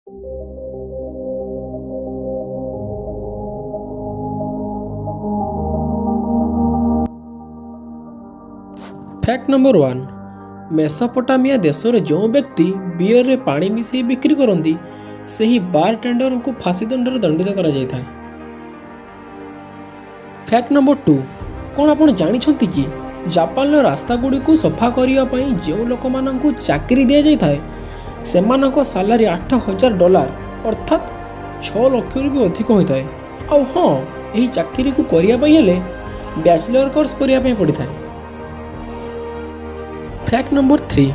Fact number 1, Mesopotamia ଦେଶରେ ଯେଉଁ ବ୍ୟକ୍ତି ବିୟରରେ ପାଣି ମିଶାଇ ବିକ୍ରି କରନ୍ତି, ସେହି ବାର ଟେଣ୍ଡରଙ୍କୁ ଫାଶୀ ଦଣ୍ଡରେ ଦଣ୍ଡିତ କରାଯାଇଥାଏ। ଫ୍ୟାକ୍ଟ ନମ୍ବର 2, କ'ଣ ଆପଣ ଜାଣିଛନ୍ତି କି ଜାପାନର ରାସ୍ତାଗୁଡ଼ିକୁ ସଫା କରିବା ପାଇଁ ଯେଉଁ ଲୋକମାନଙ୍କୁ ଚାକିରି ଦିଆଯାଇଥାଏ, ସେମାନଙ୍କ ସାଲାରୀ 8000 ଡଲାର, ଅର୍ଥାତ୍ 6 ଲକ୍ଷରୁ ବି ଅଧିକ ହୋଇଥାଏ? ଆଉ ହଁ, ଏହି ଚାକିରିକୁ କରିବା ପାଇଁ ହେଲେ ବ୍ୟାଚଲର କୋର୍ସ କରିବା ପାଇଁ ପଡ଼ିଥାଏ। ଫ୍ୟାକ୍ଟ ନମ୍ବର 3,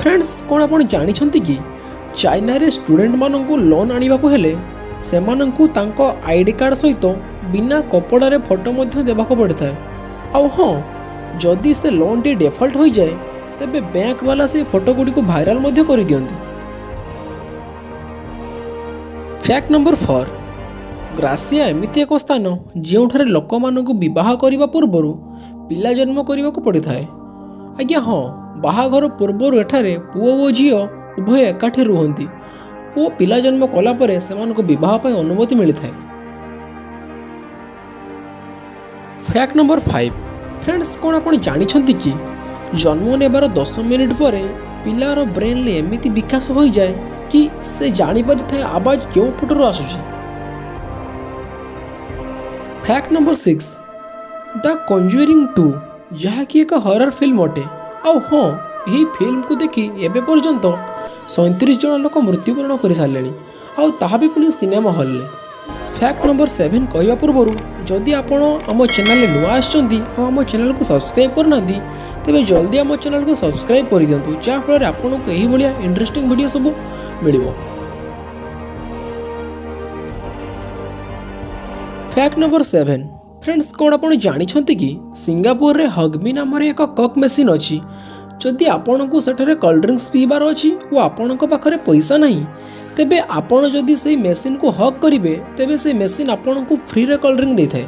ଫ୍ରେଣ୍ଡସ୍, କ'ଣ ଆପଣ ଜାଣିଛନ୍ତି କି ଚାଇନାରେ ଷ୍ଟୁଡେଣ୍ଟମାନଙ୍କୁ ଲୋନ୍ ଆଣିବାକୁ ହେଲେ ସେମାନଙ୍କୁ ତାଙ୍କ ଆଇଡି କାର୍ଡ଼ ସହିତ ବିନା କପଡ଼ାରେ ଫଟୋ ମଧ୍ୟ ଦେବାକୁ ପଡ଼ିଥାଏ? ଆଉ ହଁ, ଯଦି ସେ ଲୋନ୍ଟି ଡିଫଲ୍ଟ ହୋଇଯାଏ, ତେବେ ବ୍ୟାଙ୍କ ବାଲା ସେ ଫଟୋ ଗୁଡ଼ିକୁ ଭାଇରାଲ ମଧ୍ୟ କରିଦିଅନ୍ତି। ଫ୍ୟାକ୍ଟ ନମ୍ବର 4, ଗ୍ରାସିଆ ଏମିତି ଏକ ସ୍ଥାନ ଯେଉଁଠାରେ ଲୋକମାନଙ୍କୁ ବିବାହ କରିବା ପୂର୍ବରୁ ପିଲା ଜନ୍ମ କରିବାକୁ ପଡ଼ିଥାଏ। ଆଜ୍ଞା ହଁ, ବାହାଘର ପୂର୍ବରୁ ଏଠାରେ ପୁଅ ଓ ଝିଅ ଉଭୟ ଏକାଠି ରୁହନ୍ତି ଓ ପିଲା ଜନ୍ମ କଲା ପରେ ସେମାନଙ୍କୁ ବିବାହ ପାଇଁ ଅନୁମତି ମିଳିଥାଏ। ଫ୍ୟାକ୍ଟ ନମ୍ବର 5, ଫ୍ରେଣ୍ଡସ୍, କ'ଣ ଆପଣ ଜାଣିଛନ୍ତି କି ଜନ୍ମ ନେବାର 10 ମିନିଟ୍ ପରେ ପିଲାର ବ୍ରେନ୍ରେ ଏମିତି ବିକାଶ ହୋଇଯାଏ କି ସେ ଜାଣିପାରିଥାଏ ଆବାଜ କେଉଁ ପଟରୁ ଆସୁଛି? ଫ୍ୟାକ୍ଟ ନମ୍ବର 6, ଦ କଞ୍ଜୁରିଂ 2, ଯାହାକି ଏକ ହରର ଫିଲ୍ମ ଅଟେ। ଆଉ ହଁ, ଏହି ଫିଲ୍ମକୁ ଦେଖି ଏବେ ପର୍ଯ୍ୟନ୍ତ 37 ଜଣ ଲୋକ ମୃତ୍ୟୁବରଣ କରିସାରିଲେଣି, ଆଉ ତାହା ବି ପୁଣି ସିନେମା ହଲ୍ରେ। ଫ୍ୟାକ୍ଟ ନମ୍ବର 7 କହିବା ପୂର୍ବରୁ ଯଦି ଆପଣ ଆମ ଚ୍ୟାନେଲରେ ନୂଆ ଆସିଛନ୍ତି ଆଉ ଆମ ଚ୍ୟାନେଲକୁ ସବସ୍କ୍ରାଇବ୍ କରିନାହାନ୍ତି, ତେବେ ଜଲ୍ଦି ଆମ ଚ୍ୟାନେଲକୁ ସବସ୍କ୍ରାଇବ୍ କରିଦିଅନ୍ତୁ, ଯାହାଫଳରେ ଆପଣଙ୍କୁ ଏହିଭଳିଆ ଇଣ୍ଟରେଷ୍ଟିଂ ଭିଡ଼ିଓ ସବୁ ମିଳିବ। ଫ୍ୟାକ୍ଟ ନମ୍ବର 7, ଫ୍ରେଣ୍ଡସ୍, କ'ଣ ଆପଣ ଜାଣିଛନ୍ତି କି ସିଙ୍ଗାପୁରରେ ହଗ୍ମି ନାମରେ ଏକ କକ୍ ମେସିନ୍ ଅଛି? ଯଦି ଆପଣଙ୍କୁ ସେଠାରେ କୋଲ୍ଡ ଡ୍ରିଙ୍କସ୍ ପିଇବାର ଅଛି ଓ ଆପଣଙ୍କ ପାଖରେ ପଇସା ନାହିଁ, ତେବେ ଆପଣ ଯଦି ସେଇ ମେସିନ୍କୁ ହଗ୍ କରିବେ, ତେବେ ସେ ମେସିନ୍ ଆପଣଙ୍କୁ ଫ୍ରିରେ କୋଲ୍ଡ ଡ୍ରିଙ୍କ ଦେଇଥାଏ।